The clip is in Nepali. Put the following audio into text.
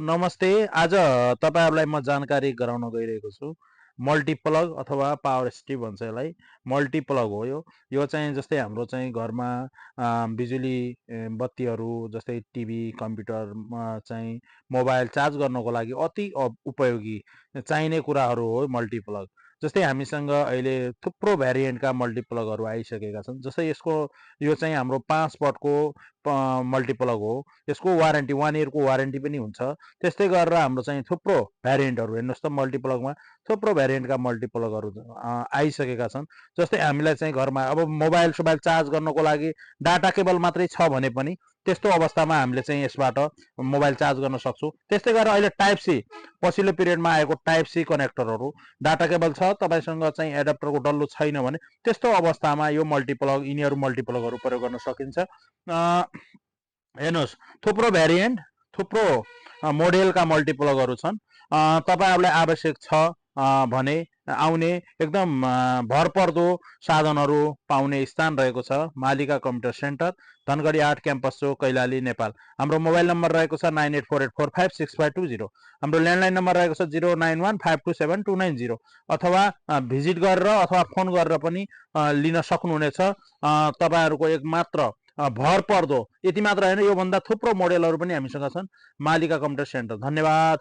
नमस्ते। आज तपाईहरुलाई म जानकारी गराउन गइरहेको छु। मल्टिप्लग अथवा पावर स्ट्रिप भन्छ यसलाई। मल्टिप्लग हो यो। यो चाहिँ जस्तै हाम्रो चाहिँ घरमा बिजुली बत्तीहरू जस्तै टिभी, कम्प्युटरमा चाहिँ मोबाइल चार्ज गर्नको लागि अति उपयोगी चाहिने कुराहरू हो मल्टिप्लग। जस्तै हामीसँग अहिले थुप्रो भेरिएन्टका मल्टिप्लगहरू आइसकेका छन्। जस्तै यसको यो चाहिँ हाम्रो 5 वाटको मल्टिप्लग हो। यसको वारेन्टी 1 इयरको वारेन्टी पनि हुन्छ। त्यस्तै गरेर हाम्रो चाहिँ थुप्रो भेरिएन्टहरू हेर्नुहोस् त मल्टिप्लगमा थुप्रो भेरिएन्टका मल्टिप्लगहरू आइसकेका छन्। जस्तै हामीलाई चाहिँ घरमा अब मोबाइल सोबाइल चार्ज गर्नको लागि डाटा केबल मात्रै छ भने पनि त्यस्तो अवस्थामा हामीले चाहिँ यसबाट मोबाइल चार्ज गर्न सक्छौँ। त्यस्तै गरेर अहिले टाइप सी पछिल्लो पिरियडमा आएको टाइप सी कनेक्टरहरू डाटा केबल छ तपाईसँग चाहिँ एडाप्टरको डल्लो छैन भने त्यस्तो अवस्थामा यो मल्टिप्लग यिनीहरू मल्टिप्लगहरू प्रयोग गर्न सकिन्छ। हेर्नुहोस् थुप्रो भेरिएन्ट थुप्रो मोडेलका मल्टिप्लगहरू छन्। तपाईहरुलाई आवश्यक छ भने आउने एकदम भरपर्दो साधनहरू पाउने स्थान रहेको छ मालिका कम्प्युटर सेन्टर, धनगढी 8 क्याम्पस चौक, कैलाली, नेपाल। हाम्रो मोबाइल नम्बर रहेको छ 9848456520। हाम्रो ल्यान्डलाइन नम्बर रहेको छ 0915272290 अथवा भिजिट गरेर अथवा फोन गरेर पनि लिन सक्नुहुनेछ। तपाईहरुको एक मात्र भरपर्दो यति मात्र हैन, यो भन्दा थुप्रो मोडेलहरू पनि हामीसँग छन् मालिका कम्प्युटर सेन्टर। धन्यवाद।